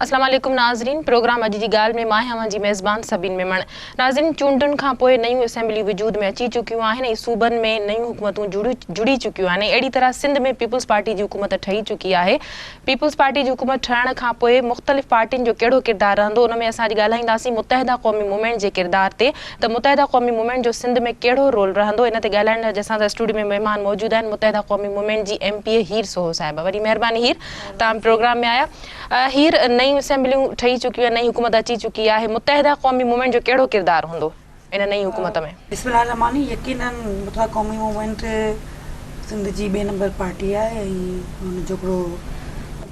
اسلام عليڪم ناظرين پروگرام اڄ جي ڳالهه ۾ مان آهيان اوهان جي ميزبان سبين ميمڻ ناظرين چونڊن کان پوء نيون اسيمبليون وجود ۾ اچي چڪيون آهن ۽ صوبن ۾ نيون حڪومتون جڙي چڪيون آهن ۽ اهڙي طرح سنڌ ۾ پيپلز پارٽي جي حڪومت ٺهي چڪي آهي پيپلز پارٽي جي حڪومت ٺهڻ کان پوء مختلف پارٽين جو ڪهڙو ڪردار رهندو ان ۾ اسان اڄ ڳالهائينداسين متحده قومي موومينٽ جي ڪردار تي ته متحده قومي موومينٽ جو سنڌ ۾ ڪهڙو رول رهندو ان تي ڳالهائڻ لاء اڄ اسان سان اسٽوڊيو ۾ مهمان موجود آهن متحده قومي موومينٽ جي ايم پي اي هير سوهو صاحبه وڏي مهرباني هير توهان پروگرام ۾ آيا. هير نيون اسيمبليون ٺهي چڪيون آهن، نئين حڪومت اچي چڪي آهي، متحده قومي موومينٽ جو ڪهڙو ڪردار هوندو ان نئين حڪومت ۾؟ بسم الله الرحمٰن يقيناً متحده قومي موومينٽ سنڌ جي ٻئي نمبر پارٽي آهي ۽ ان جو هڪڙو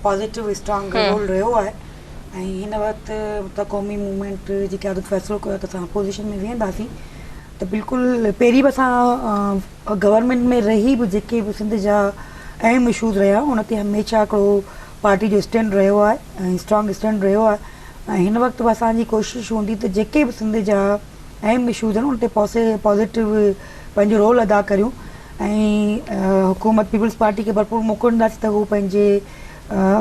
پازيٽو اسٽرانگ رول رهيو آهي ۽ هن وقت متحده قومي موومينٽ جي قيادت فيصلو ڪيو آهي ته اسان اپوزيشن ۾ ويهنداسين ته بلڪل پهرين به اسان گورنمينٽ ۾ رهي به جيڪي به سنڌ جا اهم اشوز رهيا ان تي هميشه هڪڙو پارٽي جو اسٽينڊ رهيو آهي ۽ اسٽرانگ اسٽينڊ رهيو آهي ۽ هن وقت به اسان جي ڪوشش هوندي ته جيڪي به سنڌ جا اهم اشوز آهن ان تي پازيٽو پنهنجو رول ادا ڪريون ۽ حڪومت پيپلز پارٽي کي ڀرپور موقعو ڏينداسين ته هو پنهنجي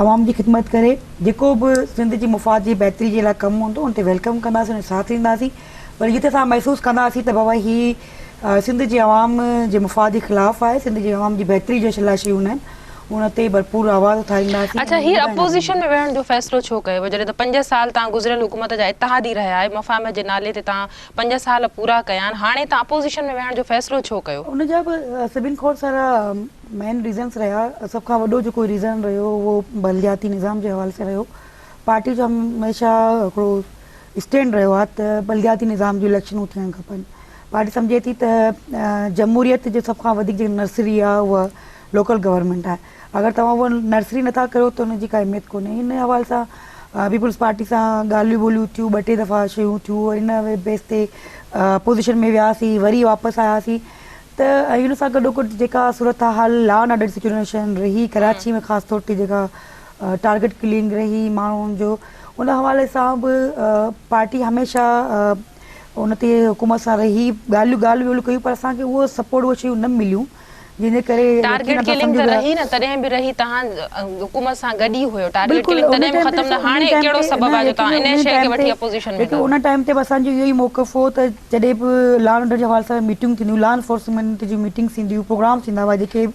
عوام جي خدمت ڪري جيڪو به سنڌ جي مفاد جي بهتري جي لاء ڪم هوندو ان تي welcome ڪنداسين ان ساٿ ڏينداسين پر جتي اسان محسوس ڪنداسين ته بابا هي سنڌ جي عوام جي مفاد جي خلاف آهي، سنڌ جي عوام جي بهتري جي لاء شيون ناهن، ان تي ڀرپور آواز اٿارينداسين اڇا ۽ هير ٻڌائينداسين. اپوزيشن ۾ ويهڻ جو فيصلو ڇو ڪيو ويو جڏهن ته پنج سال توهان گذريل حڪومت جا اتحادي رهيا آهيو مفاهمت جي نالي تي توهان پنج سال پورا ڪيا آهن هاڻي توهان اپوزيشن ۾ ويهڻ جو فيصلو ڇو ڪيو؟ ان جا به سڀن کوڙ سارا مين ريزنس رهيا سڀ کان وڏو جيڪو ريزن رهيو اهو بلدياتي نظام جي حوالي سان رهيو پارٽي جو هميشه هڪڙو اسٽينڊ رهيو آهي ته بلدياتي نظام جون اليڪشنون ٿيڻ کپن. پارٽي سمجهي ٿي ته جمهوريت جو سڀ کان وڌيڪ جيڪا نرسري آهي اها لوڪل گورنمينٽ آهي. اگر توهان اها نرسري نٿا ڪريو ته ان جي ڪا اهميت ڪونهي. ان حوالي سان پيپلز پارٽي سان ڳالهيون ٻولهيون ٿيون، ٻه ٽي دفعا شيون ٿيون ان بيس تي اپوزيشن ۾ وياسين وري واپس آياسين ته ۽ ان سان گڏوگڏ جيڪا صورتحال لا اينڊ آرڊر سچوئيشن رهي ڪراچي ۾ خاص طور تي جيڪا ٽارگيٽ ڪلنگ رهي ماڻهن جو ان حوالي سان به پارٽي هميشه ان تي حڪومت سان رهي ڳالهيون ڳالهه ٻولهه ڪيون پر اسان کي اهو سپورٽ اهي شيون نه مليون جنهن جي ڪري ٽارگيٽ ڪلنگ ته رهي نه تڏهن به رهي تهان حڪومت سان گڏ ئي هيو ٽارگيٽ ڪلنگ تڏهن به ختم نه هاڻي ڪهڙو سبب آهي جو تهان ان شيء کي وٺي اپوزيشن ۾ ان ٽائيم تي به اسان جو اهو ئي موقف هو ته جڏهن به لا اينڊ آرڊر جي حوالي سان ميٽنگون ٿينديون لا انفورسمينٽ جون ميٽنگس ٿينديون پروگرامس ٿيندا هئا جيڪي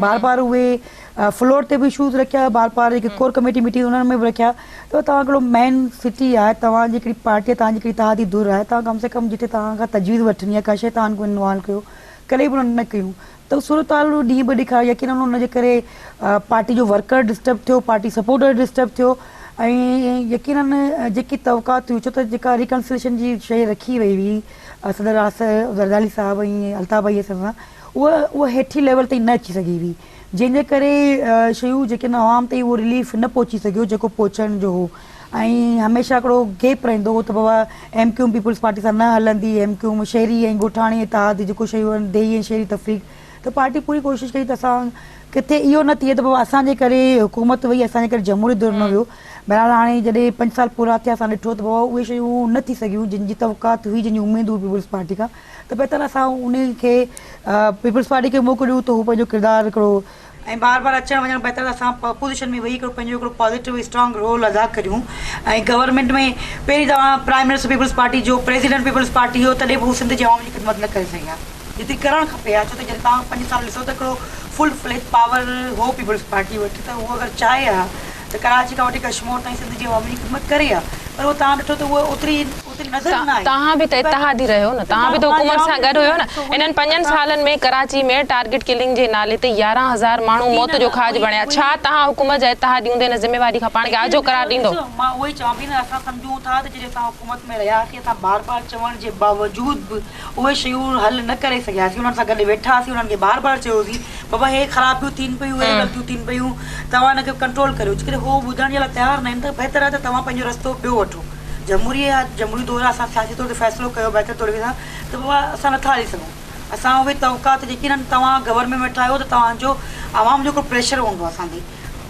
بار بار اهي فلور تي به اشوز رکيا بار بار جيڪي ڪور ڪميٽي ميٽنگ انهن ۾ به رکيا ته توهان هڪڙو مين سٽي آهي توهان جي هڪڙي پارٽي توهان جي هڪڙي اتحادي ڌر آهي توهان ڪم سي ڪم جتي توهان کان تجويز وٺن يا ڪا شيء توهان کي انوالو ڪيو ڪڏهن به انهن نه ڪيون ته صورتحال ڏينهن به ڏينهن يقينن ان جي ڪري پارٽي جو ورڪر ڊسٽرب ٿيو پارٽي سپورٽر ڊسٽرب ٿيو ۽ يقينن جيڪي توقعات هيون ڇو ته جيڪا ريڪنسليشن جي شيء رکي وئي هئي صدر آصف زرداري صاحب ۽ الطاف ڀائي سان اها اها هيٺين ليول تائين نه اچي سگهي هئي جنهن جي ڪري شيون جيڪي آهن عوام تائين اهو رليف نه پهچي سگهيو جيڪو پهچڻ جو هو ۽ هميشه هڪڙو گيپ رهندو هو ته بابا M Q M peoples party سان نه هلندي ايم ڪيو ايم شهري ۽ ڳوٺاڻي اتحاد جيڪو شيون آهن ديهي ۽ شهري تفريق ته پارٽي پوري ڪوشش ڪئي ته اسان ڪٿي اهو نه ٿئي ته بابا اسان جي ڪري حڪومت وئي اسان جي ڪري جمهوري دور نه ويو بهرحال هاڻي جڏهن پنج سال پورا ٿيا اسان ڏٺو ته بابا اهي شيون نه ٿي سگهيون جن جي توقعات هئي جن جي اميد هئي پيپلز پارٽي کان ته بهتر اسان انهي کي پيپلز پارٽي کي موقعو ڏيون ته هو پنهنجو ڪردار هڪڙو ۽ بار بار اچڻ وڃڻ بهتر اسان اپوزيشن ۾ ويهي هڪڙو پنهنجو هڪڙو پازيٽو اسٽرانگ رول ادا ڪريون ۽ گورنمينٽ ۾ پهرين دفعا پرائم منسٽر پيپلز پارٽي جو پريزيڊنٽ پيپلز پارٽي هو تڏهن به هو سنڌ جي عوام جي خدمت نه ڪري سگهيا جيتري ڪرڻ کپي ها ڇو ته جڏهن توهان پنج سال ڏسو ته هڪڙو فل فليج پاور هو پيپلز پارٽي وٽ ته هو اگر چاهي ها ته ڪراچي کان وٺي ڪشمور تائين سنڌ جي عوام جي خدمت ڪري ها پر اهو توهان ڏٺو ته اهو اوتري اوتري نظر نه آئي. توهان به ته اتحادي رهيو نه توهان به ته حڪومت سان گڏ هيو نه انهن پنجن سالن ۾ ڪراچي ۾ ٽارگيٽ ڪلنگ جي نالي تي 11 هزار ماڻهو موت جو کاڄ بڻيا ڇا توهان حڪومت جا اتحادي هوندي ان ذميواري کان پاڻ کي آجو قرار ڏيندو؟ مان اهو ئي چوان پئي نه اسان سمجهون ٿا ته جڏهن اسان حڪومت ۾ رهياسين اسان بار بار چوڻ جي باوجود به اهي شيون حل نه ڪري سگهياسين انهن سان گڏ ويٺاسين انهن کي بار بار چيوسين بابا هي خرابيون ٿين پيون هي غلطيون ٿين پيون توهان ان کي ڪنٽرول ڪريو جيڪڏهن هو ٻڌڻ جي لاء تيار نه آهن ته بهتر آهي ته توهان پنهنجو رستو ٻيو وٺو جمهوري آهي جمهوري دور آهي اسان سياسي طور تي فيصلو ڪيو بهتر طريقي سان ته بابا اسان نٿا هلي سگهون اسان اهي توقعات يقينن توهان گورنمينٽ ۾ ويٺا آهيو ته توهان جو عوام جو هڪڙو پريشر هوندو آهي اسان تي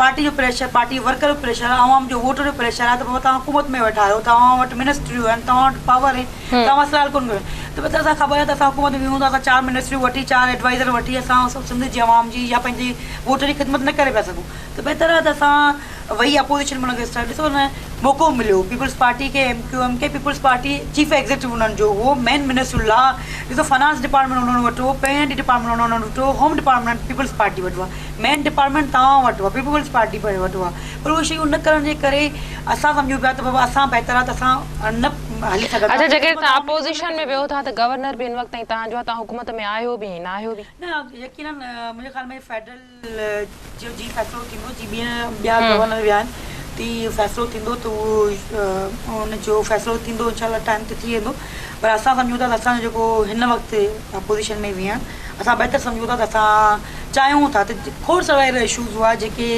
پارٽي جو پريشر پارٽي ورڪر جو پريشر عوام جو ووٽر جو پريشر آهي ته بابا توهان حڪومت ۾ ويٺا آهيو توهان وٽ منسٽريون آهن توهان وٽ پاور آهي توهان مسئلا حل ڪونه ڪيو. ته بس اسان خبر آهي ته اسان حڪومت ۾ ويهون ٿا اسان چار منسٽريون وٺي چار ايڊوائيزر وٺي اسان سنڌ جي عوام جي يا پنهنجي ووٽر جي خدمت نه ڪري پيا سگهون ته بهتر آهي ته اسان ويهي اپوزيشن ۾ انهن کي اسٽينڊ ڏسو نه موقعو مليو پيپلز پارٽي کي ايم ڪيو ايم کي پيپلز پارٽي چيف ايگزيڪٽو انهن جو هو مين منسٽر لا ڏسو فنانس ڊپارٽمينٽ انهن وٽ هو پي اين ڊي ڊپارٽمينٽ انهن وٽ هو هوم ڊپارٽمينٽ پيپلز پارٽي وٽ هئا مين ڊپارٽمينٽ توهان وٽ هئا پيپلز پارٽي وٽ هئا پر اهي شيون نه ڪرڻ جي ڪري اسان سمجهون پيا ته بابا اسان بهتر آهي ته اسان نه هلي اڇا جيڪڏهن توهان اپوزيشن ۾ ويهو ٿا ته گورنر به هن وقت تائين توهان جو آهي توهان حڪومت ۾ آهيو به ۽ نه آهيو به. نه يقينن منهنجي خيال ۾ فيڊرل جو جي فيصلو ٿيندو جي ٻين ٻيا گورنر ويا آهن تي فيصلو ٿيندو ته اهو ان جو فيصلو ٿيندو انشاء الله ٽائيم تي ٿي ويندو پر اسان سمجهون ٿا ته اسان جو جيڪو هن وقت اپوزيشن ۾ ويهڻ اسان بهتر سمجهون ٿا ته اسان چاهيون ٿا ته کوڙ سارا اهڙا اشوز هئا جيڪي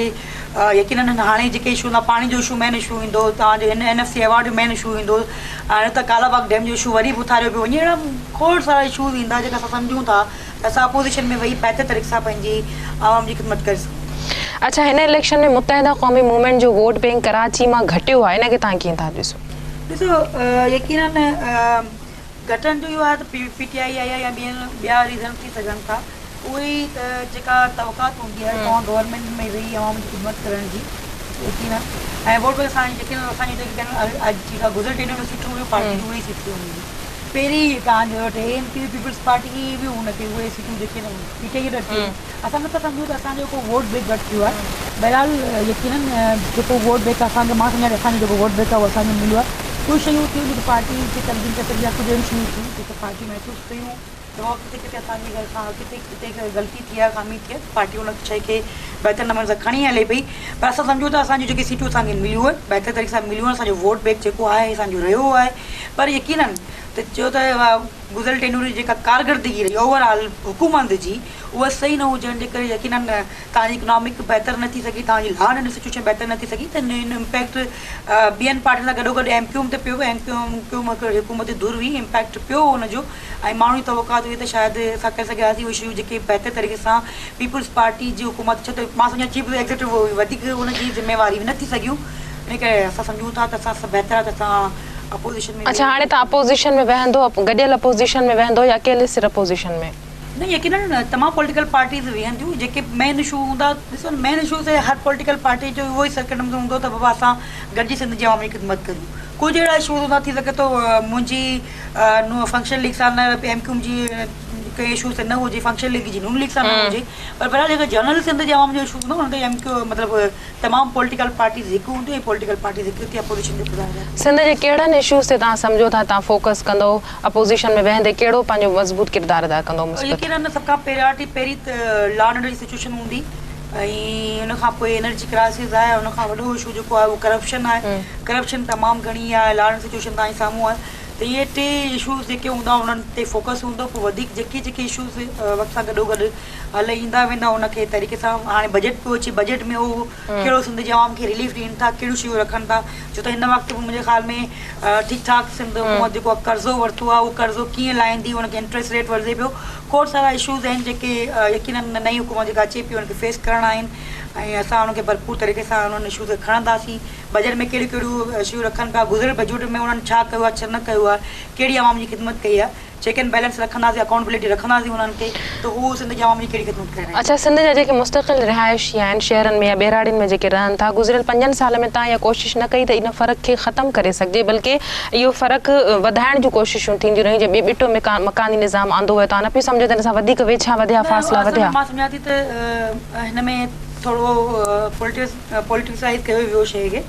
يقينن هاڻي جيڪي اشو هوندا پاڻي جو اشو مين اشو ايندو توهان جو هن اين ايف سي ايوارڊ جو مين اشو ايندو هاڻي ته ڪالا باغ ڊيم جو اشو وري به اٿاريو پيو وڃي اهڙا کوڙ سارا اشوز ايندا جيڪا اسان سمجهون ٿا ته اسان اپوزيشن ۾ ويهي بهتر طريقي سان پنهنجي عوام جي خدمت ڪري سگهون ٿا. اڇا هن اليڪشن ۾ متحده قومي موومينٽ جو ووٽ بينڪ ڪراچي مان گهٽيو آهي ان کي توهان ڪيئن ٿا ڏسو؟ ڏسو يقينن گهٽڻ جو اهو آهي ته پي ٽي آء آئي آهي يا ٻين ٻيا ريزن ٿي سگهن ٿا اهي ئي ته جيڪا توقعات هوندي آهي توهان گورنمينٽ ۾ ويهي عوام جي خدمت ڪرڻ جي يقينن ۽ ووٽ بينڪ اسان يقينن اسان جي جيڪي اڄ جيڪا گذريل ٽينيور ۾ سيٽون هيون پارٽي جون اهي ئي سيٽون هيون پهرين توهان جو وٽ اي اين پي پيپلز پارٽي کي به ان کي اهي سيٽون جيڪي آهن پي ٽي آء وٽ اچي ويون اسان نٿا سمجهون ته اسان جو ڪو ووٽ بينڪ گهٽ ٿيو آهي بهرحال يقينن جيڪو ووٽ بينڪ اسان کي مان سمجهان ٿي اسان جو جيڪو ووٽ بينڪ آهي اهو اسان کي مليو آهي ڪجهه شيون ٿيون جيڪي پارٽي کي تنظيم ڪري سگهي آهي ڪجهه اهڙيون شيون ٿيون جيڪي پارٽي محسوس ڪيون ته بابا ڪٿي ڪٿي اسان جي ڪٿي ڪٿي غلطي ٿي آهي خامي ٿي آهي پارٽي ان شيء کي بهتر نموني سان کڻي هلي پئي پر اسان سمجهون ٿا اسان جون جيڪي سيٽون اسان کي مليون آهن بهتر طريقي سان مليون آهن اسان جو ووٽ بينڪ جيڪو آهي اسان جو رهيو آهي پر يقينن ته چيو ته گذريل ٽينيور جي جيڪا ڪارڪردگي رهي اوور آل حڪومت جي اها صحيح نه هجڻ جي ڪري يقينن توهان جي اڪنامڪ بهتر نه ٿي سگهي توهان جي لا اينڊ آرڊر سچوئيشن بهتر نه ٿي سگهي ته ان امپيڪٽ ٻين پارٽين سان گڏو گڏ ايم ڪيو ايم تي پيو ايم ڪيو ايم هڪ حڪومتي ڌر هئي امپيڪٽ پيو ان جو ۽ ماڻهن جي توقعات هئي ته شايد اسان ڪري سگهياسين اهي شيون جيڪي بهتر طريقي سان پيپلز پارٽي جي حڪومت ڇو ته مان سمجهان چيف ايگزيڪٽو وڌيڪ ان جي ذميواري نه ٿي سگهيون ان ڪري اسان سمجهون ٿا ته اسان بهتر آهي ته اسان اپوزيشن ۾ اڇا هاڻي توهان اپوزيشن ۾ ويهندو گڏيل اپوزيشن ۾ ويهندو يا اڪيلي سر اپوزيشن ۾؟ نه يقينن تمام پوليٽيڪل پارٽيز ويهنديون جيڪي مين اشو هوندا ڏسو نه مين اشو تي هر پوليٽيڪل پارٽي جو اهو ئي سرڪٽ هوندو ته بابا اسان گڏجي سنڌ جي عوام جي خدمت ڪريون ڪجهه اهڙا اشوز هوندا ٿي سگهي ٿو منهنجي فنڪشنل ليگ سان نه ايم ڪيو ايم جي ڪنهن اشو تي نه هجي فنڪشنل ليگ جي نون ليگ سان نه هجي پر بهرحال جيڪو جنرل سنڌ جي عوام جو اشو هوندو ان تي ايم ڪيو مطلب تمام پوليٽيڪل پارٽيز هڪ هونديون ۽ پوليٽيڪل پارٽيز هڪ ٿي اپوزيشن جو ڪردار ادا ڪنديون. سنڌ جي ڪهڙن اشوز تي توهان سمجهو ٿا توهان فوڪس ڪندؤ اپوزيشن ۾ ويهندي ڪهڙو پنهنجو مضبوط ڪردار ادا ڪندؤ مثبت. يقينن سڀ کان پريارٽي پهرين ته لا اينڊ آرڊر جي سچوئيشن هوندي ۽ ان کان پوء انرجي ڪرائسز آهي ان کان وڏو اشو جيڪو آهي اهو ڪرپشن آهي ڪرپشن تمام گهڻي آهي لا اينڊ سچوئيشن توهان جي سامهون آهي ته اهي ٽي اشوز جيڪي هوندا انهن تي فوڪس هوندو پوء وڌيڪ جيڪي جيڪي اشوز وقت سان گڏو گڏ هل ايندا ويندا ان کي طريقي سان هاڻي بجيٽ پيو اچي بجيٽ ۾ هو ڪهڙو سنڌ جي عوام کي رليف ڏين ٿا ڪهڙيون شيون رکن ٿا ڇو ته هن وقت به منهنجي خيال ۾ ٺيڪ ٺاڪ سنڌ حڪومت جيڪو قرضو ورتو آهي اهو قرضو ڪيئن لاهيندي ان کي انٽريسٽ ريٽ وڌي پيو کوڙ سارا اشوز آهن جيڪي يقينن نئين حڪومت جيڪا اچي پئي ان کي فيس ڪرڻا آهن ۽ اسان ان کي ڀرپور طريقي سان انهن اشوز کي کڻنداسين بجيٽ ۾ ڪهڙيون ڪهڙيون شيون رکن پيا گذريل بجيٽ ۾ انهن ڇا ڪيو آهي ڇا نه ڪيو آهي ڪهڙي عوام جي خدمت ڪئي آهي چيڪ اينڊ بيلنس رکنداسين اڪائونٽبلٽي رکنداسين انهن تي ته هو سنڌ جي عوام جي ڪهڙي خدمت ڪري رهيا آهن. اڇا سنڌ جا جيڪي مستقل رهائشي آهن شهرن ۾ يا ٻهراڙين ۾ جيڪي رهن ٿا گذريل پنجن سالن ۾ تان اها ڪوشش نه ڪئي ته ان فرق کي ختم ڪري سگهجي بلڪه اهو فرق وڌائڻ جون ڪوششون ٿينديون رهيون جيئن ٻٽو مڪاني نظام آندو ويو تان نه پيو سمجهو ته ان سان وڌيڪ ويڇا وڌيا نه فاصلا اصل ۾ وڌيا. مان سمجهان ٿي ته هن ۾ ٿورو پوليٽيسائيز ڪيو ويو شيء کي.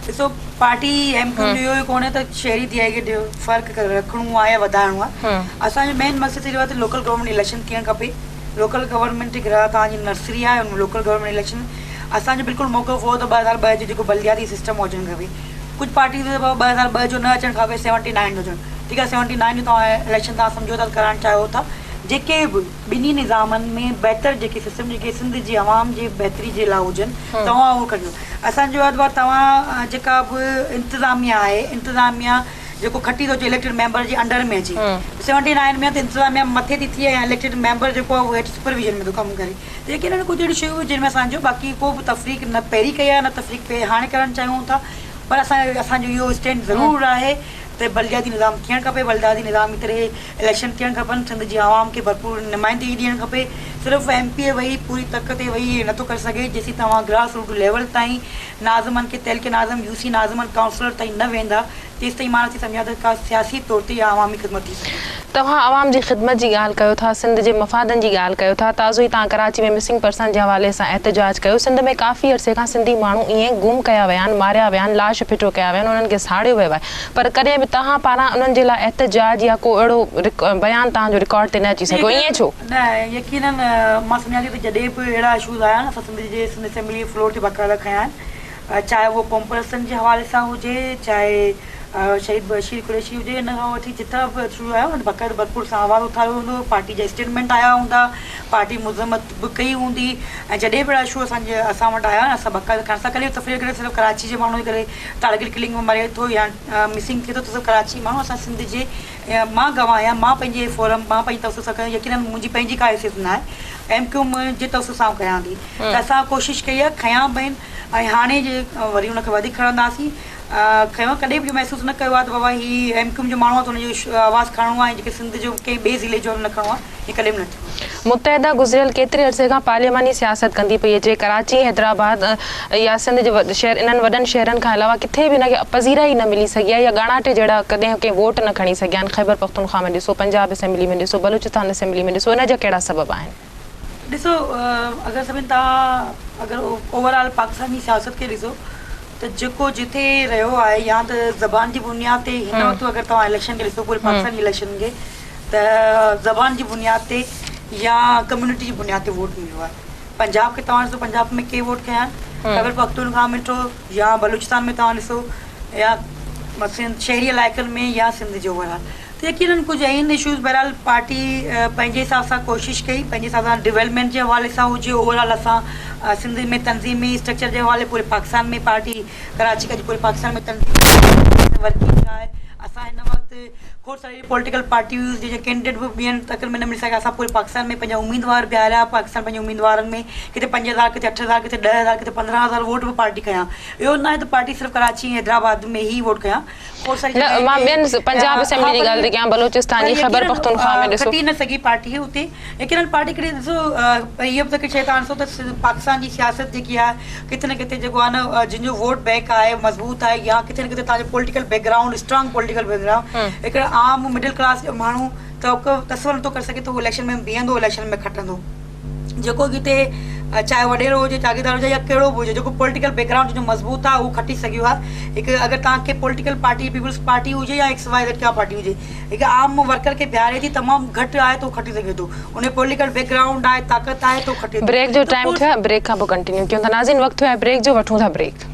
ڏسو پارٽي ايم ڪيو ايم جو اهو ئي ڪونهي ته شهري ٿي کي فرق رکڻو آهي يا وڌائڻو آهي اسان جو مين مقصد اهو آهي ته لوڪل گورنمينٽ اليڪشن ٿيڻ کپي لوڪل گورنمينٽ هڪ توهان جي نرسري آهي ان ۾ لوڪل گورنمينٽ اليڪشن اسان جو بلڪل موقف هو ته 2002 جو جيڪو بلدياتي سسٽم هجڻ کپي ڪجهه پارٽي 2002 جو نه اچڻ کپي 79 جو اچڻ ٺيڪ آهي 79 جو توهان اليڪشن توهان سمجهو ٿا ڪرائڻ چاهيو ٿا جيڪي به ٻنهي نظامن ۾ بهتر جيڪي سسٽم جيڪي سنڌ جي عوام جي بهتري جي لاء هجن توهان اهو ڪريو اسان جو آهي توهان جيڪا به انتظاميا آهي انتظاميا جيڪو کٽي ٿو اچي اليڪٽيڊ ميمبر جي انڊر ۾ اچي 79 ۾ ته انتظاميا مٿي ٿي ٿئي ۽ اليڪٽيڊ ميمبر جيڪو آهي اهو هيٺ سپرويزن ۾ ٿو ڪم ڪري ته يقينن ڪجهه اهڙيون شيون هجن جن ۾ اسان جو باقي ڪو به تفريق نه پهرين ڪئي آهي نه تفريق هاڻي ڪرڻ چاهيون ٿا پر اسان اسان جو اهو اسٽينڊ ضرور آهي. ته بلدياتي نظام ٿيڻ کپي بلدياتي نظام جي طرح اليڪشن ٿيڻ کپن سنڌ جي عوام کي ڀرپور نمائندگي ڏيڻ کپي صرف ايم پي اي ويهي پوري تڪ تي ويهي ائين نٿو ڪري سگهي جيسين توهان گراس روٽ ليول تائين ناظمن کي تعلقي ناظم يو سي ناظمن ڪائونسلر تائين نه ويندا تيستائين مان نٿي سمجهان ته ڪا سياسي طور تي يا عوامي خدمت ٿي سگهي ٿي. توهان عوام جي خدمت جي ڳالهه ڪيو ٿا، سنڌ جي مفادن جي ڳالهه ڪيو ٿا، تازو ئي توهان ڪراچي ۾ مسنگ پرسن جي حوالي سان احتجاج ڪيو، سنڌ ۾ ڪافي عرصي کان سنڌي ماڻهو ائين گم ڪيا ويا آهن، ماريا ويا آهن، لاش ڦٽو ڪيا ويا آهن، انهن کي ساڙيو ويو آهي پر ڪڏهن به توهان پاران انهن جي لاء احتجاج يا ڪو اهڙو بيان توهان جو رڪارڊ تي نه اچي سگهيو، ائين ڇو؟ نه يقينن مان سمجهان ٿي ته جڏهن به اهڙا اشوز آيا آهن اسان سنڌ جي سنڌ اسيمبلي جي فلور تي باقاعده کنيا آهن. چاهي اهو قومپرستن جي حوالي سان هجي، چاهي شهيد بشير قريشي هجي، ان کان وٺي جتان به شروع آهي ان باقاعده ڀرپور سان آواز اٿاريو هوندو، پارٽي جا اسٽيٽمينٽ آيا هوندا، پارٽي مذمت به ڪئي هوندي ۽ جڏهن به اهڙا اشو اسان جي اسان وٽ آيا اسان باقاعده کڻ اسان ڪڏهن تفريح ڪري صرف ڪراچي جي ماڻهو جي ڪري ٽارگيٽ ڪلنگ ۾ مري ٿو يا مسنگ ٿئي ٿو ته صرف ڪراچي ماڻهو اسان سنڌ جي مان گواهه آهيان مان پنهنجي فورم مان پنهنجي توسط سان ڪيو يقينن منهنجي پنهنجي ڪا حيثيت نه آهي ايم ڪيو ايم جي توسط سان ڪيان ٿي ته اسان ڪوشش ڪئي آهي کنيا به آهن ۽ هاڻي جي وري ان کي وڌيڪ کڻنداسين کنيو ڪڏهن به اهو محسوس نه ڪيو آهي ته بابا هي ايم ڪيو ايم جو ماڻهو آهي ته ان جو آواز کڻڻو آهي ۽ جيڪي سنڌ جو ڪنهن ٻئي ضلعي جو نه کڻڻو آهي ائين ڪڏهن به نه ٿيو آهي. متحده گذريل ڪيتري عرصي کان پارلياماني سياست ڪندي پئي اچي، ڪراچي، حيدرآباد يا سنڌ جي شهر انهن وڏن شهرن کان علاوه ڪٿي به ان کي پذيرائي نه ملي سگهي آهي يا ڳاڻاٽي جهڙا ڪڏهن ڪي ووٽ نه کڻي سگهيا آهن، خيبر پختونخوا ۾ ڏسو، پنجاب اسيمبلي ۾ ڏسو، بلوچستان اسيمبلي ۾ ڏسو ان جا ڪهڙا سبب آهن؟ ڏسو اگر سڀني توهان اگر اوور آل پاڪستان جي سياست کي ڏسو ته جيڪو جتي رهيو آهي يا ته زبان جي بنياد تي هن وقت اگر توهان اليڪشن کي ڏسو پوري پاڪستان جي اليڪشن کي ته زبان جي بنياد تي يا ڪميونٽي جي بنياد تي ووٽ مليو آهي پنجاب کي توهان ڏسو پنجاب ۾ ڪي ووٽ کنيا آهن خيبر پختونخوا ۾ ڏٺو يا بلوچستان ۾ توهان ڏسو يا شهري علائقن ۾ يا سنڌ جي اوور آل ته يقينن ڪجهه آهن اشوز بهرحال پارٽي پنهنجي حساب سان ڪوشش ڪئي پنهنجي حساب سان ڊولپمينٽ جي حوالي سان هجي اوور آل اسان سنڌ ۾ تنظيمي اسٽرڪچر جي حوالي پوري پاڪستان ۾ پارٽي ڪراچي کان پوري پاڪستان ۾ تنظيمي ورڪنگ آهي اسان هن وقت کوڙ ساري پوليٽيڪل پارٽيز جي ڪينڊيڊيٽ به ٻين تڪن ۾ نه ملي سگهيا اسان پوري پاڪستان ۾ پنهنجا اميدوار بيهاريا پاڪستان پنهنجي اميدوارن ۾ ڪٿي 5000 ڪٿي 8000 ڪٿي 10000 ڪٿي 15000 ووٽ به پارٽي کنيا اهو نه آهي ته پارٽي صرف ڪراچي ۽ حيدرآباد ۾ ئي ووٽ کنيا نه مان ٻين پنجاب اسيمبلي جي ڳالهه ٿي ڪيان بلوچستان جي خيبر پختونخوا ۾ ڏسو. کٽي نه سگهي پارٽي اتي يقينن پارٽي کي ڏسو اهو به ته شيء تان ڏسو ته پاڪستان جي سياست جيڪي آهي ڪٿي نه ڪٿي جيڪو آهي نه جن جو ووٽ بينڪ آهي مضبوط آهي يا ڪٿي نه ڪٿي تان جو political background strong political background هڪڙو عام مڊل ڪلاس جو ماڻهو ته تصور نٿو ڪري سگهي ته هو اليڪشن ۾ بيهندو اليڪشن ۾ کٽندو. جيڪو به هتي چاهي وڏيرو هجي جاگيردار هجي يا ڪهڙو به هجي جيڪو پوليٽيڪل بيڪ گرائونڊ جنهن جو مضبوط آهي اهو کٽي سگهيو آهي هڪ اگر توهان کي پوليٽيڪل پارٽي پيپلز پارٽي هجي يا ايڪس وائي زيڊ ڪا پارٽي هجي هڪ عام ورڪر کي بيهاري ٿي تمام گهٽ آهي ته هو کٽي سگهي ٿو ان جو پوليٽيڪل بيڪ گرائونڊ آهي طاقت آهي ته هو کٽي ٿو بريڪ جو ٽائيم ٿيو آهي بريڪ کان پوء ڪنٽينيو ڪيون ٿا ناظرين وقت ٿيو آهي بريڪ جو وٺون ٿا بريڪ.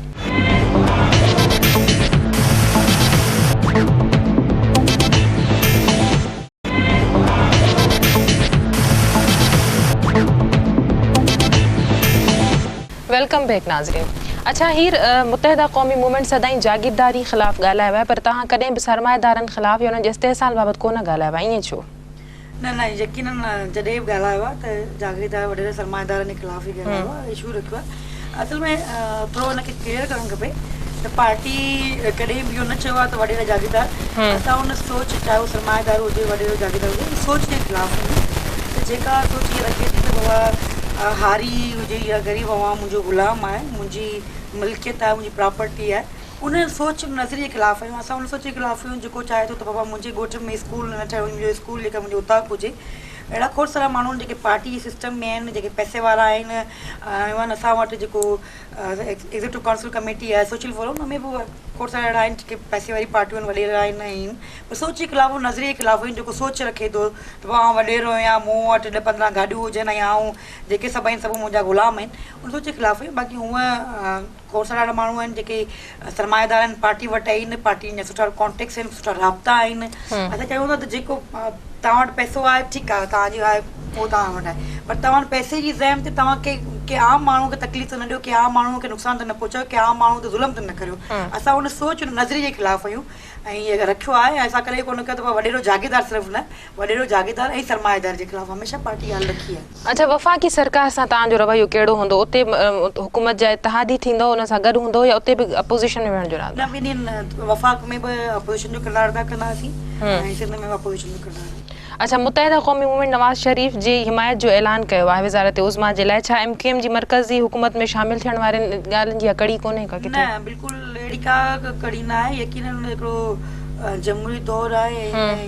Welcome back ناظرين اڇا هير متحده قومي موومينٽ سدائين جاگيرداري خلاف ڳالهايو آهي پر توهان ڪڏهن به سرمائيدارن خلاف يا انهن جي استحصال بابت ڪونه ڳالهايو آهي ائين ڇو؟ نه نه يقينن جڏهن به ڳالهايو آهي ته جاگيردار وڏيرا سرمائيدارن جي خلاف ئي ڳالهايو آهي اشو رکيو آهي اصل ۾ ٿورو ان کي ڪليئر ڪرڻ کپي ته پارٽي ڪڏهن به اهو نه چيو آهي ته وڏيرا جاگيردار اسان ان سوچ چاهي هو سرمائيدار هجي وڏيرو جاگيردار هجي ان سوچ جي خلاف آهيون ته جيڪا سوچ اها رکي ٿي ته بابا هاري هجي يا غريب عوام منهنجو غلام آهي منهنجي ملڪيت آهي منهنجي پراپرٽي آهي ان سوچ نظريي خلاف آهيون اسان ان سوچ جي خلاف آهيون جيڪو چاهي ٿو ته بابا منهنجي ڳوٺ ۾ اسڪول نه ٺهيو منهنجو اسڪول جيڪا منهنجو اوطاق هجي اهڙا کوڙ سارا ماڻهو آهن جيڪي پارٽي جي سسٽم ۾ آهن جيڪي پئسي وارا آهن ايون اسان وٽ جيڪو ايگزيڪٽو ڪائونسل ڪميٽي آهي سوشل فورم ان ۾ به کوڙ سارا اهڙا آهن جيڪي پئسي واري پارٽيون آهن وڏيرا آهن ۽ پر سوچ جي خلاف نظريي جي خلاف آهن جيڪو سوچ رکي ٿو ته بابا آئون وڏيرو آهيان مون وٽ ڏھ پندرهن گاڏيون هجن ۽ آئون جيڪي سڀ آهن سڀ منهنجا غلام آهن ان سوچ جي خلاف آهيون باقي هونء کوڙ سارا اهڙا ماڻهو آهن جيڪي سرمائيدار آهن پارٽي وٽ آهن پارٽي جا سٺا ڪانٽيڪٽس آهن سٺا رابطا آهن اسان چاهيون ٿا ته جيڪو توهان وٽ پئسو آهي ٺيڪ آهي توهان جي آهي اهو توهان وٽ آهي پر توهان وٽ پئسي جي زعم تي توهان کي ڪنهن عام ماڻهو کي تڪليف ته نه ڏيو، ڪنهن عام ماڻهو کي نقصان ته نه پهچايو، ڪنهن عام ماڻهو تي ظلم ته نه ڪريو. اسان ان سوچ ان نظريي جي خلاف آهيون ۽ اهي رکيو آهي ۽ اسان ڪڏهن ڪونه ڪيو ته وڏيرو جاگيردار صرف نه وڏيرو جاگيردار ۽ سرمائيدار جي خلاف هميشه پارٽي ڳالهه رکي آهي. اڇا وفاقي سرڪار سان توهان جو رويو ڪهڙو هوندو؟ اتي به حڪومت جا اتحادي ٿيندؤ ان سان گڏ هوندؤ يا اتي به اپوزيشن ۾ ويهڻ جو ارادو نه آهي؟ ٻنهين وفاق ۾ به اپوزيشن جو ڪردار ادا ڪنداسين ۽ سنڌ ۾ به اپوزيشن جو ڪردار. اڇا متحده قومي موومينٽ نواز شريف جي حمايت جو اعلان ڪيو آهي وزارت عظميٰ جي لاء ڇا ايم ڪيو ايم جي مرڪزي حڪومت ۾ شامل ٿيڻ وارين ڳالهين جي اها ڪڙي ڪونهي ڪا ڪٿي؟ نه بلڪل اهڙي ڪا ڪڙي نه آهي يقينن هڪڙو جمهوري دور آهي ۽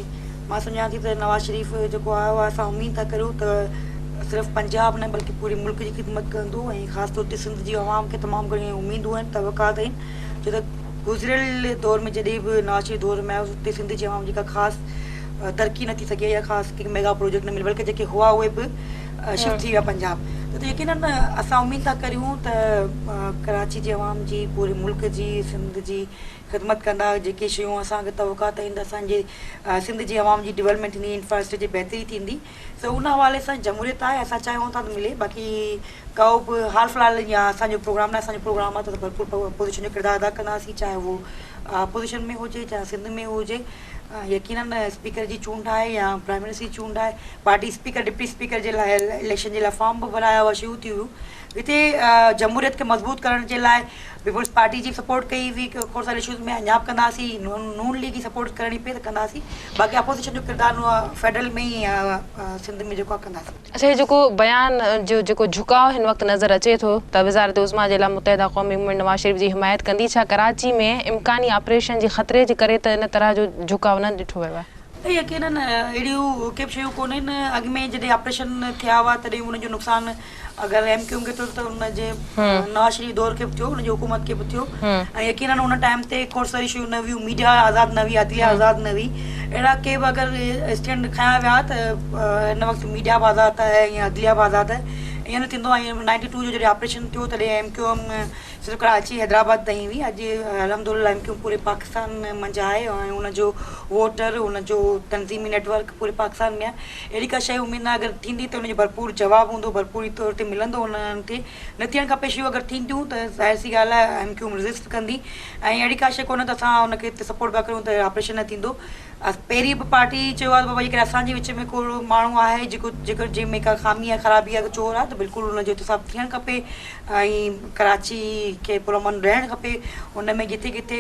مان سمجهان ٿي ته نواز شريف جيڪو آيو آهي اسان اميد ٿا ڪريون ته صرف پنجاب نه بلڪه پوري ملڪ جي خدمت ڪندو ۽ خاص طور تي سنڌ جي عوام کي تمام گهڻيون اميدون آهن توقعات آهن ڇو ته گذريل دور ۾ جڏهن به نواز شريف دور ۾ آيو اتي سنڌ جي عوام جي ڪا خاص ترقي نه ٿي سگهي يا خاص ڪي ميگا پروجيڪٽ نه مليا بلڪه جيڪي هئا اهي به شفٽ ٿي ويا پنجاب ته يقينن اسان اميد ٿا ڪريون ته ڪراچي جي عوام جي پوري ملڪ جي سنڌ جي خدمت ڪندا جيڪي شيون اسان کي توقعات آهن ته اسان جي سنڌ جي عوام جي ڊولپمينٽ ٿيندي انفراسٽرڪچر جي بهتري ٿيندي سو ان حوالي سان جمهوريت آهي اسان چاهيون ٿا ته ملي باقي ڪو به حال في الحال يا اسان جو پروگرام نه اسان جو پروگرام آهي ته ڀرپور اپوزيشن جو ڪردار ادا ڪنداسين چاهي اهو اپوزيشن ۾ هجي چاهي سنڌ ۾ هجي يقينن اسپيڪر جي چونڊ آهي يا پرائم منسٽر جي چونڊ آهي پارٽي اسپيڪر ڊپٽي اسپيڪر جي لاء اليڪشن جي لاء فارم به ڀرايا هئا شروع ٿي هيون هتي جمهوريت کي مضبوط ڪرڻ جي لاء پيپلز پارٽي جي سپورٽ ڪئي هئي کوڙ ساري اشوز ۾ اڃا به ڪنداسين نون ليگ جي سپورٽ ڪرڻي پئي ته ڪنداسين باقي اپوزيشن جو ڪردار فيڊرل ۾ يا سنڌ ۾ جيڪو آهي ڪنداسين. اڇا هي جيڪو بيان جو جيڪو جهڪاء هن وقت نظر اچي ٿو ته وزارت عظميٰ جي لاء متحده قومي موومينٽ نواز شريف جي حمايت ڪندي ڇا ڪراچي ۾ امڪاني آپريشن جي خطري جي ڪري ته ان طرح جو جهڪاء نه ڏٺو ويو آهي؟ نه يقينن اهڙيون ڪي به شيون ڪونهن اڳ ۾ جڏهن آپريشن ٿيا هئا تڏهن ان جو نقصان اگر ايم ڪيو ايم کي ٿيو ته ان جي نواز شريف دور کي به ٿيو ان جي حڪومت کي به ٿيو ۽ يقينن ان ٽائيم تي کوڙ ساري شيون نه هيون ميڊيا آزاد نه هئي عدليه آزاد نه هئي اهڙا ڪي به اگر اسٽينڊ کنيا ويا ته هن وقت ميڊيا به آزاد آهي ۽ عدليه به آزاد آهي ائين نه ٿيندو ۽ نائنٽي ٽو جو جڏهن آپريشن ٿيو تڏهن ايم ڪيو ايم صرف ڪراچي حيدرآباد تائين هئي اڄ الحمدلله ايم ڪيو ايم پوري پاڪستان منجهه آهي ۽ ان جو ووٽر ان جو تنظيمي نيٽ ورڪ پوري پاڪستان ۾ آهي اهڙي ڪا شيء اميد ناهي اگر ٿيندي ته ان جو ڀرپور جواب هوندو ڀرپوري طور تي ملندو انهن کي نه ٿيڻ کپي شيون اگر ٿينديون ته ظاهر سي ڳالهه آهي ايم ڪيو ايم ريزسٽ ڪندي ۽ اهڙي ڪا شيء ڪونهي ته اسان ان کي سپورٽ پيا ڪريون ته آپريشن نه ٿيندو پهرين به پارٽي چيو آهي ته بابا جيڪڏهن اسان جي وچ ۾ ڪو ماڻهو آهي جيڪو جيڪو جنهن ۾ ڪا خامي آهي خرابي آهي چور آهي ته بلڪل ان جو احتساب ٿيڻ کپي ۽ ڪراچي کي پرامن رهڻ کپي ان ۾ جتي ڪٿي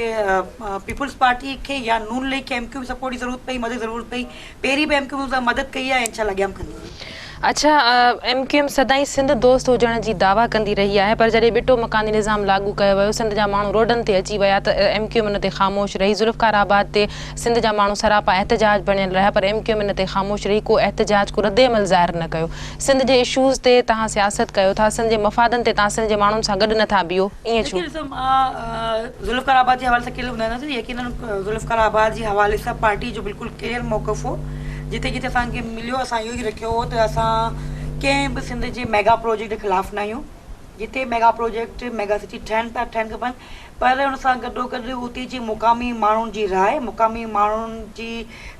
پيپلز پارٽي کي يا نون ليگ کي ايم ڪيو ايم سپورٽ جي ضرورت پئي مدد ضرورت پئي پهرين به ايم ڪيو ايم سان مدد ڪئي آهي انشاء الله اڳيان به ڪندي. اڇا ايم ڪيو ايم سدائين سنڌ دوست هجڻ جي دعويٰ ڪندي رهي آهي پر جڏهن ٻٽو مڪاني نظام لاڳو ڪيو ويو سنڌ جا ماڻهو روڊن تي اچي ويا ته ايم ڪيو ايم ان تي خاموش رهي ذوالفقار آباد تي سنڌ جا ماڻهو سراپا احتجاج بڻيل رهيا پر ايم ڪيو ايم ان تي خاموش رهي ڪو احتجاج ڪو ردعمل ظاهر نه ڪيو سنڌ جي اشوز تي توهان سياست ڪيو ٿا سنڌ جي مفادن تي توهان سنڌ جي ماڻهن سان گڏ نه ٿا بيهو ائين ڇو؟ ڏسو مان ذوالفقار آباد جي حوالي سان ڪير ٻڌائينداسين يقينن ذوالفقار آباد جي حوالي سان پارٽي جو بلڪل ڪليئر موقف هو جتي جتي اسان کي مليو اسان اهو ئي رکيو هو ته اسان ڪنهن به سنڌ جي ميگا پروجيڪٽ جي خلاف نه آهيون جتي ميگا پروجيڪٽ ميگا سٽي ٺهن پيا ٺهن کپن پر ان سان گڏو گڏ اتي جي مقامي ماڻهن جي راء مقامي ماڻهن جي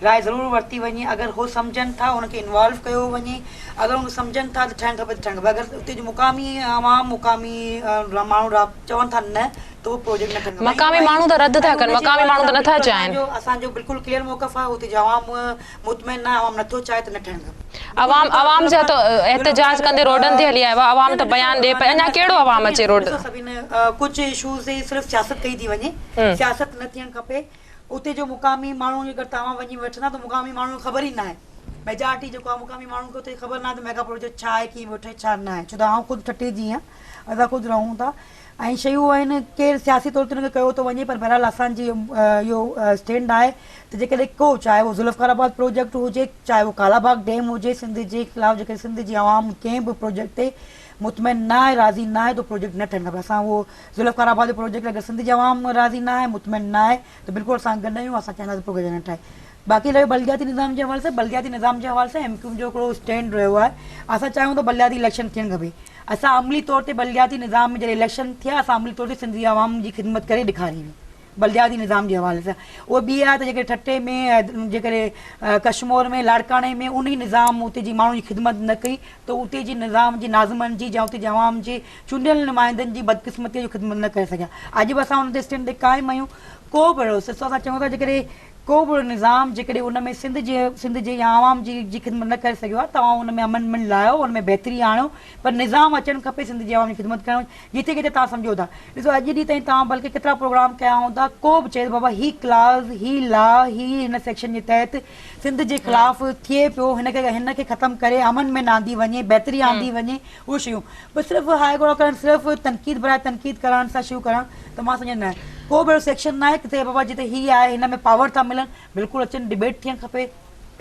راء ضرور ورتي وڃي اگر هو سمجهن ٿا ان کي انوالو ڪيو وڃي اگر هو سمجهن ٿا ته ٺهڻ کپي ته ٺهڻ کپي اگر اتي جو مقامي عوام مقامي ماڻهو را چون ٿا نه ته اهو پروجيڪٽ نه ٺهڻ کپي مقامي ماڻهو ته رد ٿا ڪن مقامي ماڻهو ته نٿا چاهين. اسان جو بلڪل ڪليئر موقف آهي اتي جو عوام مطمئن نه عوام نٿو چاهي ته نه ٺهڻ کپي. عوام عوام جا ته احتجاج ڪندي روڊن تي هلي آيو آهي عوام ته بيان ڏي پئي اڃا ڪهڙو عوام اچي روڊ. ڏسو سڀني ڪجهه اشوز تي صرف سياست ڪئي ٿي وڃي سياست نه ٿيڻ کپي اتي جو مقامي ماڻهو اگر توهان وڃي وٺندا ته مقامي ماڻهو کي خبر ئي ناهي ميجارٽي جيڪو آهي مقامي ماڻهن کي اتي خبر ناهي ته ميگا پروجيڪٽ ڇا آهي ڪيئن پيو ٺهي ڇا ناهي ڇو ته آئون خود ٺٽي جي آهيان اسان خود رهون ٿا ۽ شيون آهن ڪير سياسي طور تي ان کي ڪيو ٿو وڃي پر بهرحال اسان جي اهو اسٽينڊ آهي ته جيڪڏهن ڪو چاهي اهو ذوالفقار آباد پروجيڪٽ هجي چاهي اهو ڪالا باغ ڊيم هجي سنڌ جي خلاف جيڪڏهن سنڌ جي عوام ڪنهن به پروجيڪٽ تي مطمئن نه آهي راضي نه آهي ته پروجيڪٽ نه ٺهڻ کپي اسان اهو ذوالفقار آباد جو پروجيڪٽ اگر سنڌ جي عوام راضي نه آهي مطمئن نه آهي ته بلڪل اسان گڏ آهيون اسان چاهينداسين پروجيڪٽ نه ٺاهي باقي رهيو بلدياتي نظام جي حوالي سان بلدياتي نظام جي حوالي سان ايم ڪيو ايم جو هڪڙو اسٽينڊ رهيو آهي اسان چاهيون ته بلدياتي اليڪشن ٿيڻ کپي اسان عملي طور تي بلدياتي نظام ۾ جڏهن اليڪشن ٿيا اسان عملي طور تي سنڌ جي عوام جي خدمت ڪري ڏيکاري هئي. بلدياتي نظام جي حوالي سان اهو ٻي آهي ته جيڪڏهن ٺٽي ۾ جيڪڏهن ڪشمور ۾ لاڙڪاڻي ۾ انهي نظام اتي جي ماڻهن جي خدمت نه ڪئي ته اتي جي نظام جي ناظمن جي يا اتي جي عوام جي چونڊيل نمائندن جي بدقسمتي جو خدمت نه ڪري سگهيا. اڄ به اسان ان تي اسٽينڊ تي قائم آهيون. ڪو به اهڙو سلسلو اسان چئون ٿا جيڪڏهن ڪو به اهڙو نظام جيڪڏهن ان ۾ سنڌ جي سنڌ جي يا عوام جي جي خدمت نه ڪري سگهيو آهي توهان ان ۾ امينڊمينٽ لايو ان ۾ بهتري آڻيو پر نظام اچڻ کپي سنڌ جي عوام جي خدمت ڪرڻ جتي ڪٿي توهان سمجهو ٿا ڏسو اڄ ڏينهن تائين توهان بلڪه ڪيترا پروگرام ڪيا هوندا ڪو به چئي ته بابا هي ڪلاز هي لا هي هن سيڪشن جي تحت سنڌ جي خلاف ٿئي پيو هن کي هن کي ختم ڪري امينڊمينٽ آندي وڃي بهتري آندي وڃي اهي شيون بس صرف هاء گوڙا ڪرڻ صرف تنقيد براء تنقيد ڪرڻ سان شيون ڪرڻ ته مان سمجهان نه ڪو به اهڙو سيڪشن ناهي ڪٿي بابا جتي هي آهي هن ۾ پاور ٿا ملن بلڪل اچن ڊبيٽ ٿيڻ کپي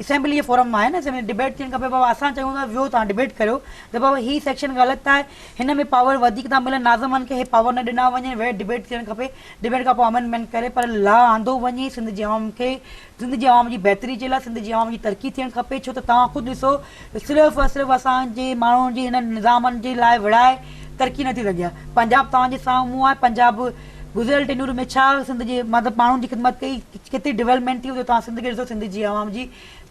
اسيمبلي جي فورم آهي نه اسيمبلي ڊبيٽ ٿيڻ کپي بابا اسان چيون ٿا ويهو توهان ڊبيٽ ڪريو ته بابا هي سيڪشن غلط آهي هن ۾ پاور وڌيڪ ٿا ملن ناظمن کي هي پاور نه ڏنا وڃن ويهه ڊبيٽ ٿيڻ کپي ڊبيٽ کان پوء امينڊمينٽ ڪري پر لا آندو وڃي سنڌ جي عوام کي سنڌ جي عوام جي بهتري جي لاء سنڌ جي عوام جي ترقي ٿيڻ کپي ڇو ته توهان خود ڏسو صرف ۽ صرف اسان جي ماڻهن جي هنن نظامن جي لاء وڙهائي ترقي نه ٿي سگهي آهي پنجاب توهان جي سامهون آهي پنجاب گذريل ٽينور ۾ ڇا سنڌ جي مطلب ماڻهن جي خدمت ڪئي ڪيتري ڊولپمينٽ ٿي اتي توهان سنڌ کي ڏسو سنڌ جي عوام جي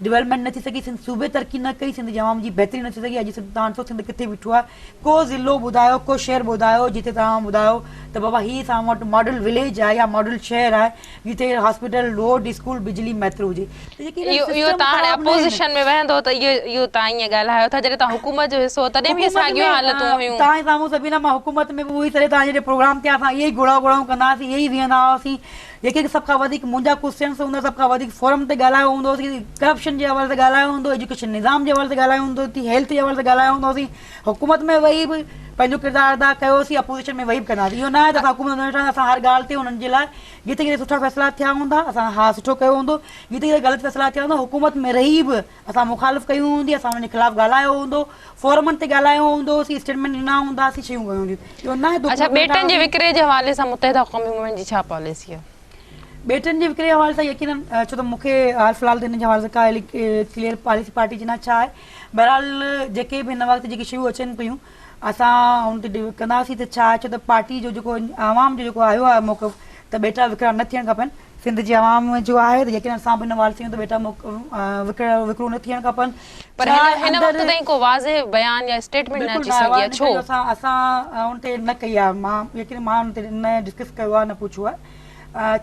ڊولپمينٽ نه ٿي سگهي سنڌ صوبي ترقي نه ڪئي سنڌ جي عوام جي بهتري نه ٿي سگهي اڄ سنڌ توهان ڏسو سنڌ ڪٿي بيٺو آهي ڪو ضلعو ٻڌايو ڪو شهر ٻڌايو جتي توهان ٻڌايو ته بابا هي اسان وٽ ماڊل وليج آهي يا ماڊل شهر آهي جتي هاسپيٽل روڊ اسڪول بجلي ميتر هجي ته جيڪي اهو اهو سسٽم توهان هاڻي خراب نه آهن اپوزيشن ۾ ويهندو ته اهو اهو توهان ائين ڳالهايو ٿا جڏهن توهان حڪومت جو حصو هو تڏهن به اهي حڪومت ۾ ساڳيون حالتون هيون. توهان جي سامهون سبينا مان حڪومت ۾ به اهي سڄي توهان جي پروگرام ٿيا اسان اهي ئي گهوڙا گهوڙائون ڪندا هئاسين اهي ئي ويهندا هئاسين جيڪي سڀ کان وڌيڪ منهنجا ڪوسچنس هوندا سڀ کان وڌيڪ فورم تي ڳالهايو هوندو هوسين ڪرپشن جي حوالي سان ڳالهايو هوندو ايجوڪيشن نظام جي حوالي سان ڳالهايو هوندو هوسين هيلٿ جي حوالي سان ڳالهايو هوندو هوسين حڪومت ۾ ويهي به پنهنجو ڪردار ادا ڪيو هوسين اپوزيشن ۾ ويهي به ڪندا هئاسين اهو نه آهي ته اسان حڪومت ۾ ويٺا آهيون اسان هر ڳالهه تي انهن جي لاء جتي ڪٿي سٺا فيصلا ٿيا هوندا اسان ها سٺو ڪيو هوندو جتي ڪٿي غلط فيصلا ٿيا هوندا حڪومت ۾ رهي به اسان مخالف ڪئي هوندي اسان انهن جي خلاف ڳالهايو هوندو فورمن تي ڳالهايو هوندو اسين اسٽيٽمينٽ ڏنا هوندا اسين شيون ڪيون هونديون اهو نه آهي ته اڇا حڪومت ۾ ويٺا ٻيٽن جي هئاسين. وڪري جي حوالي سان متحده قومي موومينٽ جي ڇا پاليسي آهي؟ ٻيٽن جي وڪري جي حوالي سان يقينن ڇو ته مون کي حال في الحال ته ان جي حوالي سان ڪا اهڙي ڪليئر پاليسي پارٽي جي نه ڇا آهي بهرحال جيڪي به هن وقت جيڪي شيون اچن پيون اسان ان تي ڪنداسين ته ڇا آهي ڇو ته پارٽي جو جيڪو عوام جو جيڪو آيو آهي موقف ته ٻيٽا وڪرا نه ٿيڻ کپن سنڌ جي عوام جو آهي ته يقينن اسان به ان حوالي سان ته ٻيٽا وڪرو نه ٿيڻ کپن پر هن هن وقت تائين ڪو واضح بيان يا اسٽيٽمينٽ نه اچي سگهي آهي ڇو؟ اسان اسان ان تي نه ڪئي آهي مان يقينن مان ان تي نه ڊسڪس ڪيو آهي نه پڇيو آهي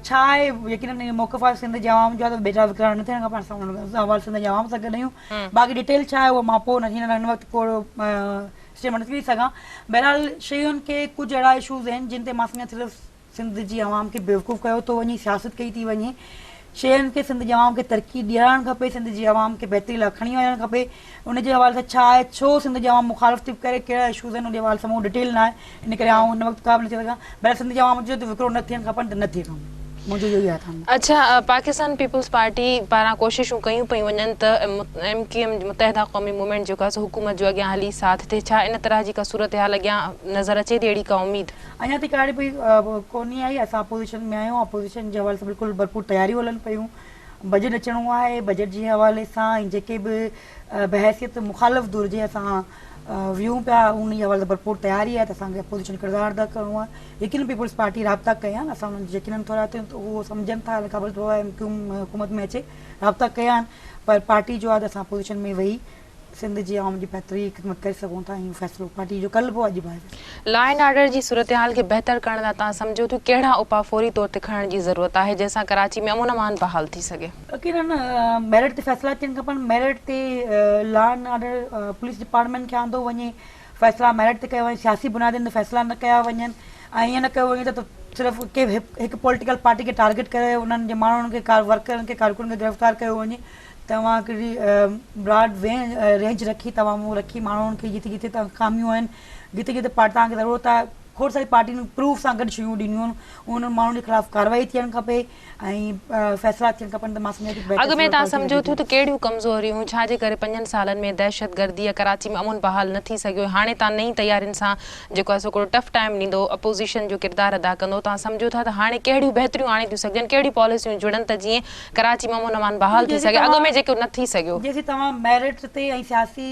ڇا آهي يقينن اهو موقف آهي سنڌ جي عوام جو آهي ته ٻيٽا وڪرا نه ٿيڻ کپن اسان ان حوالي سنڌ جي عوام سان گڏ آهيون باقي ڊيٽيل ڇا آهي اهو مان پوء هينئر هن وقت ڪو اسٽيٽمينٽ نٿي ڏئي سگهان بهرحال شين کي ڪجهه اهڙا اشوز آهن جن تي مان سمجهان ٿي صرف سنڌ جي عوام کي بيوقوف ڪيو ٿو وڃي سياست ڪئي ٿي وڃي شين کي سنڌ جي عوام کي ترقي ڏيارڻ کپي سنڌ جي عوام کي بهتري لاء کڻي وڃڻ کپي ان جي حوالي سان ڇا آهي ڇو سنڌ جي عوام مخالف ٿي ڪري ڪهڙا اشوز آهن ان جي حوالي سان مون ڊيٽيل نه آهي ان ڪري آئون هن وقت ڪا به نه چئي سگهان بهرحال سنڌ جي عوام جو ته وڪرو نه ٿيڻ کپن ته نه ٿئي کپن منهنجو اهو ئي آهي ٿانو. اڇا پاڪستان پيپلز پارٽي پاران ڪوششون ڪيون پيون وڃن ته M Q M Muttahida Qaumi movement جيڪو آهي سو حڪومت جو اڳيان هلي ساٿ ٿئي ڇا ان طرح جي ڪا صورتحال اڳيان نظر اچي ٿي اهڙي ڪا اميد؟ اڃا تائين ڪا اهڙي پئي ڪونهي آئي اسان اپوزيشن ۾ آهيون اپوزيشن جي حوالي سان بلڪل ڀرپور تياريون هلن پيون بجيٽ اچڻو آهي بجيٽ جي حوالي سان ۽ جيڪي به بحيثيت مخالف ڌر جي اسان ويهون پيا ان جي حوالي سان ڀرپور تياري آهي ته اسان کي اپوزيشن ڪردار ادا ڪرڻو آهي يقينن پيپلز پارٽي رابطا ڪيا آهن اسان انهن جي يقينن ٿورا ٿيون ته اهو سمجهن ٿا خبر اٿو ايم ڪيو ايم حڪومت ۾ اچي رابطا ڪيا آهن پر پارٽي جو آهي ته اسان اپوزيشن ۾ ويهي سنڌ جي عوام جي بهتري خدمت ڪري سگهون ٿا اهو فيصلو پارٽي جو ڪلهه به هو اڄ به آهي. لا اينڊ آرڊر جي صورتحال کي بهتر ڪرڻ لاء توهان سمجهو ٿيون ڪهڙا اپاء فوري طور تي کڻڻ جي ضرورت آهي جنهن سان ڪراچي ۾ امن امان بحال ٿي سگهي؟ يقينن ميرٽ تي فيصلا ٿيڻ کپن ميرٽ تي law and order police department کي آندو وڃي فيصلا ميرٽ تي ڪيا وڃن سياسي بنيادن تي فيصلا نه ڪيا وڃن ۽ ائين نه ڪيو وڃي ته صرف ڪنهن هڪ پوليٽيڪل پارٽي کي ٽارگيٽ ڪري انهن جي ماڻهن کي ورڪرن کي ڪارڪنن کي گرفتار ڪيو وڃي توهان هڪڙي براڊ رينج رکي توهان مون رکي ماڻهن کي جتي جتي توهان خاميون آهن جتي جتي پارٽي توهان کي ضرورت آهي کوڙ ساري پارٽين پروف سان گڏ شيون ڏنيون آهن انهن ماڻهن جي خلاف ڪارروائي ٿيڻ کپي ۽ فيصلا ٿيڻ کپن ته مان سمجهان ٿي اڳ ۾ توهان سمجهو ٿيون ته ڪهڙيون ڪمزوريون هيون ڇا جي ڪري پنجن سالن ۾ دهشتگردي يا ڪراچي ۾ امن بحال نه ٿي سگهيو ۽ هاڻي توهان نئين تيارين سان جيڪو آهي سو هڪڙو ٽف ٽائيم ڏيندو اپوزيشن جو ڪردار ادا ڪندو توهان سمجهو ٿا ته هاڻي ڪهڙيون بهتريون آڻي ٿيون سگهجن ڪهڙيون پاليسيون جڙن ته جيئن ڪراچي ۾ امن امان بحال ٿي سگهي، اڳ ۾ جيڪو نه ٿي سگهيو. جيسين توهان ميرٽ تي ۽ سياسي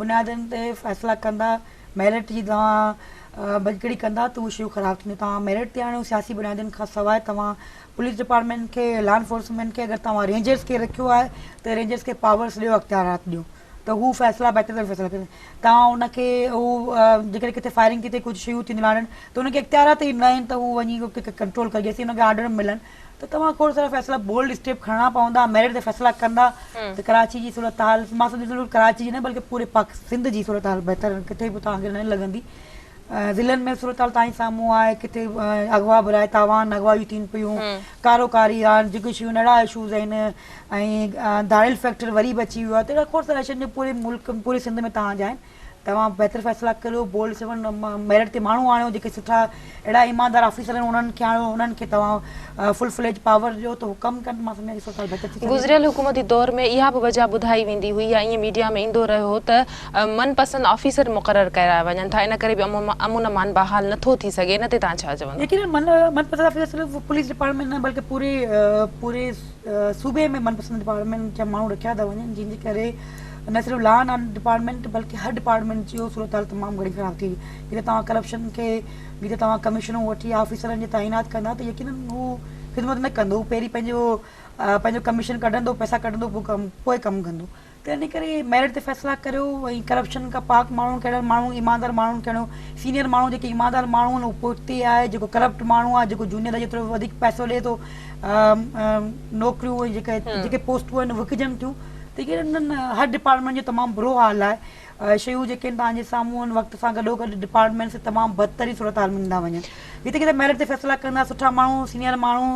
بنيادن تي فيصلا ڪندا، ميرٽ جي توهان ڀڃڪڙي ڪندا ته اهي شيون خراب ٿينديون توهان ميرٽ تي آڻيو سياسي بنيادن کان سواء توهان پوليس ڊپارٽمينٽ کي لا انفورسمينٽ کي اگر توهان رينجرز کي رکيو آهي ته رينجرز کي پاورس ڏيو اختيارات ڏيو ته هو فيصلا بهتر طرح فيصلا ڪن توهان ان کي هو جيڪڏهن ڪٿي فائرنگ ٿي ٿئي ڪجهه شيون ٿينديون آهن ته ان کي اختيارات ئي نه آهن ته هو وڃي ڪنٽرول ڪري جيسين ان کي آرڊر ملن ته توهان کوڙ سارا فيصلا بولڊ اسٽيپ کڻڻا پوندا ميرٽ تي فيصلا ڪندا ته ڪراچي جي صورتحال مان سمجهان ٿو ڪراچي جي نه بلڪه پوري پاڪ سنڌ جي صورتحال بهتر ڪٿي به توهان کي نه لڳندي ضلعن ۾ صورتحال توهان جي سامهون آهي ڪٿي اغوا برائي تاوان اغوايون ٿين پيون ڪارو ڪاري آهن جيڪي شيون اهڙا اشوز آهن ۽ ڌاڙيل فيڪٽر وري به اچي ويو آهي ته اهڙا کوڙ سارا اشو پوري ملڪ پوري سنڌ ۾ توهان جا آهن توهان بهتر فيصلا ڪريو بولڊ سيون ميرٽ تي ماڻهو آڻيو جيڪي سٺا اهڙا ايماندار آفيسر آهن انهن کي آڻيو انهن کي توهان فل فليج پاور ڏيو ته هو ڪم ڪن مان سمجهان ٿي صورتحال بهتر ٿي سگهي ٿي. گذريل حڪومتي دور ۾ اها به وجهه ٻڌائي ويندي هئي يا ائين ميڊيا ۾ ايندو رهيو هو ته من پسند آفيسر مقرر ڪيا وڃن ٿا ان ڪري به امن امان بحال نه ٿو ٿي سگهي ان تي توهان ڇا چوندو؟ يقينن من پسند آفيسر صرف پوليس ڊپارٽمينٽ نه بلڪه پوري پوري صوبي ۾ من پسند ڊپارٽمينٽ جا ماڻهو رکيا ٿا وڃن جنهن جي ڪري نه صرف لا اينڊ آرڊر ڊپارٽمينٽ بلڪه هر ڊپارٽمينٽ جي صورتحال تمام گهڻي خراب ٿي وئي جتي توهان ڪرپشن کي جتي توهان ڪميشنون وٺي آفيسرن جي تعينات ڪندا ته يقينن هو خدمت نه ڪندو هو پهرين پنهنجو پنهنجو ڪميشن ڪڍندو پئسا ڪڍندو پوء ڪم پوء ڪم ڪندو ته ان ڪري ميرٽ تي فيصلا ڪريو ۽ ڪرپشن کان پاڪ ماڻهن کي اهڙن ماڻهن ايماندار ماڻهن کي آڻيو سينيئر ماڻهو جيڪي ايماندار ماڻهو آهن هو پوئتي آهي جيڪو ڪرپٽ ماڻهو آهي جيڪو جونيئر آهي جيترو وڌيڪ پئسو ڏي ٿو نوڪريون ۽ جيڪي جيڪي پوسٽون آهن وڪجن ٿيون ته يقينن هر ڊپارٽمينٽ جو تمام برو حال آهي شيون جيڪي آهن توهان جي سامهون آهن وقت سان گڏو گڏ ڊپارٽمينٽس تمام بدترين صورتحال ۾ ايندا وڃن جتي ڪٿي ميرٽ تي فيصلا ڪندا سٺا ماڻهو سينيئر ماڻهو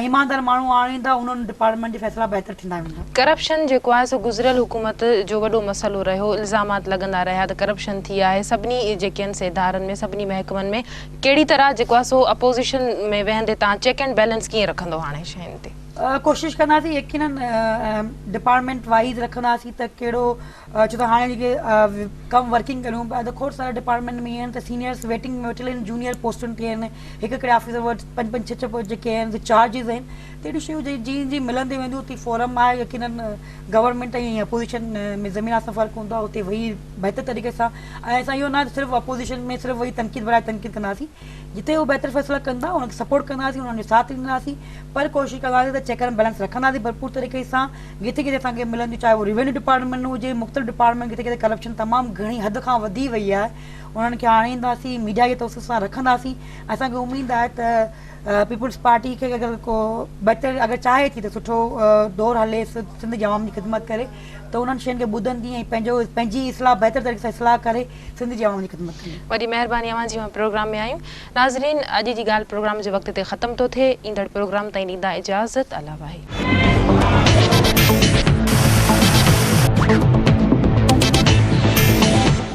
ايماندار ماڻهو آڻيندا انهن ڊپارٽمينٽ جا فيصلا بهتر ٿيندا ويندا. ڪرپشن جيڪو آهي سو گذريل حڪومت جو وڏو مسئلو رهيو الزامات لڳندا رهيا ته ڪرپشن ٿي آهي سڀني جيڪي آهن سي ادارن ۾ سڀني محڪمن ۾ ڪهڙي طرح جيڪو آهي سو اپوزيشن ۾ ويهندي توهان چيڪ اينڊ بيلنس ڪيئن رکندو هاڻي شين تي؟ ڪوشش ڪنداسين يقينن ڊپارٽمينٽ وائيز رکنداسين ته ڪهڙو ڇو ته هاڻي جيڪي ڪم ورڪنگ ڪريون پيا ته کوڙ سارا ڊپارٽمينٽ ۾ آهن ته سينيئرس ويٽنگ ۾ ويٺل آهن جونيئر پوسٽن تي آهن هڪ هڪڙي آفيسر وٽ پنج پنج ڇهه ڇهه جيڪي آهن سي چارجز آهن ته اهڙيون شيون جيئن جيئن ملندي وينديون اتي فورم آهي يقينن گورنمينٽ ۽ اپوزيشن ۾ زمين آسمان فرق هوندو آهي اتي ويهي بهتر طريقي سان ۽ اسان اهو نه صرف اپوزيشن ۾ صرف ويهي تنقيد براء تنقيد ڪنداسين جتي هو بهتر فيصلا ڪندا انهن کي سپورٽ ڪنداسين انهن جو ساٿ ڏينداسين پر ڪوشش ڪنداسين ته چيڪ اينڊ بيلنس رکنداسين ڀرپور طريقي سان جتي ڪٿي اسان کي ملنديون چاهي اهو ريونيو ڊپارٽمينٽ هجي مختلف ڊپارٽمينٽ ڪٿي ڪٿي ڪرپشن تمام گهڻي حد کان وڌي وئي آهي انهن کي آڻينداسين ميڊيا جي توسط سان رکنداسين اسان کي اميد آهي ته پيپلز پارٽي کي اگر ڪو بهتر اگر چاهي ٿي ته سٺو دور هلي سنڌ جي عوام جي خدمت ڪري ته انهن شين کي ٻڌندي ۽ پنهنجو پنهنجي اصلاح بهتر طريقي سان اصلاح ڪري سنڌ جي عوام جي خدمت ڪندي. وڏي مهرباني اوهان جي اوهان پروگرام ۾ آيون. ناظرين اڄ جي ڳالهه پروگرام جو وقت هتي ختم ٿو ٿئي ايندڙ پروگرام تائين ڏيندا اجازت الله واهي.